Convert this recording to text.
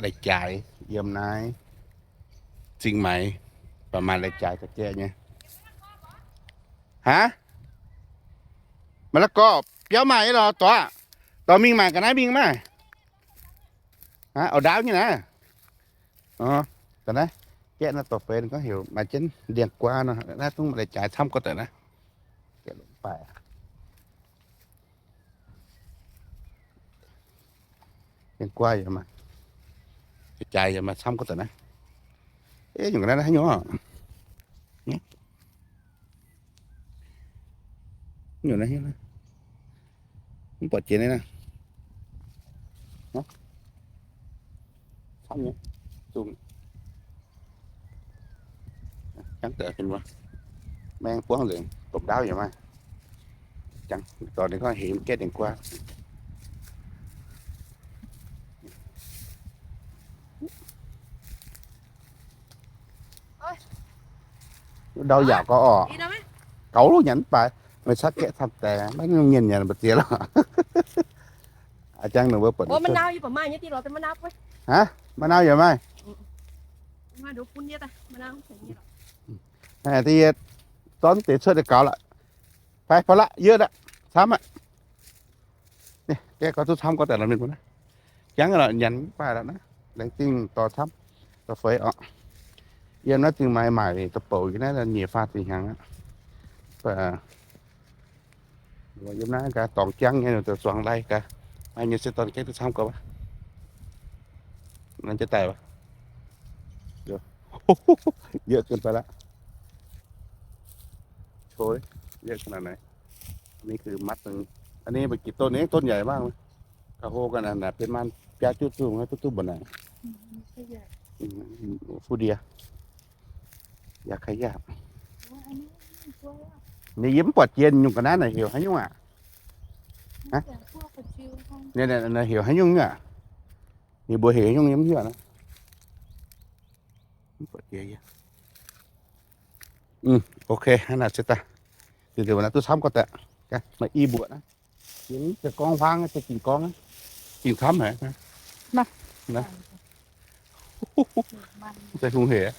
lai-jaaix yiem naaiv Zingh Maix, baac maaih lai-jaaix za'gengh nyei. Haa? Maiv la'gorh biauv maaih nyei lorqc, dorh, dorh mingh maaic ga'naaiv mingh maah. Haa, auv-ndaauv nyei naaiv. Ga'naaiv, gaeqv naaiv dorh feix ninh gorngv heuc maaih jienv ndiangx-guaa nor, naaiv zungv lai-jaaix camv gorx daaih naaiv. Ndiangx-guaa yaac maaih, lai-jaaix yaac maaih camv gorx daaih naaiv. Ei, nyungc ga'naaiv haaix nyungc? Nyungc naaiv, mv buatc jiex naaiv. Camv nyei, zungv jangv daaih, maeng buangv nzengc, domh ndaauv yaac maaih. Jangv dorh ninh gorngv heuc gaeqv ndiangx-guaa. Ndau yaac gorx orqc. Gaux nyanc mv baac meih caqv gaeqv camv deix, maiv mienh nyanc mbu'ziex lorqc. A'jang ninh mbuo buatc. Haa, ma'nau yaac maaih. Deix yie zorqv deix cuotv deix gaux lorqc. Fai fai laqv yie aqv, camv aqv. Gaeqv gorx duqv camv gorx daaih lorqc mienh mbuo naaiv. Jangv lorqc, nyanc mv baac lorqc naaiv. Laengz zingh dorh camv, dorh feix orqc. Yiem naaiv Zingh Maix maaic da'bouc yie naaiv nyiec faah ziepc hnyangx aqv. Yiem naaiv gaax dorngx jangv nyei, zuangx lai gaax. Maaih nyei se dorn gaeqv duqv camv gorx. Naaiv jienv daaih, yie gunv fai laqv. Ni gux matv, a'nih mbuo jiex don, ni don yaac mangc. Ga'hlo ga'naaiv naaic benx maan biaa juqv zungh duqv duqv mbuo naaic. Fuqv ndie. Yaac kaaix yaac. Ninh yie mv buatc jiex nyungc ga'naaiv naaic heuc haaix nyungc aqv? Naaiv heuc haaix nyungc aqv? Ninh mbuo heuc haaix nyungc yie mv hiuv naaiv. Ok, hnangv naaic se daaih. Deix deix naaiv duqv camv gorx daaih. Maaih i mbuoqc naaiv. Jiex gorngv huaang, se ging gorngv, ging camv haic. Se hungh hec.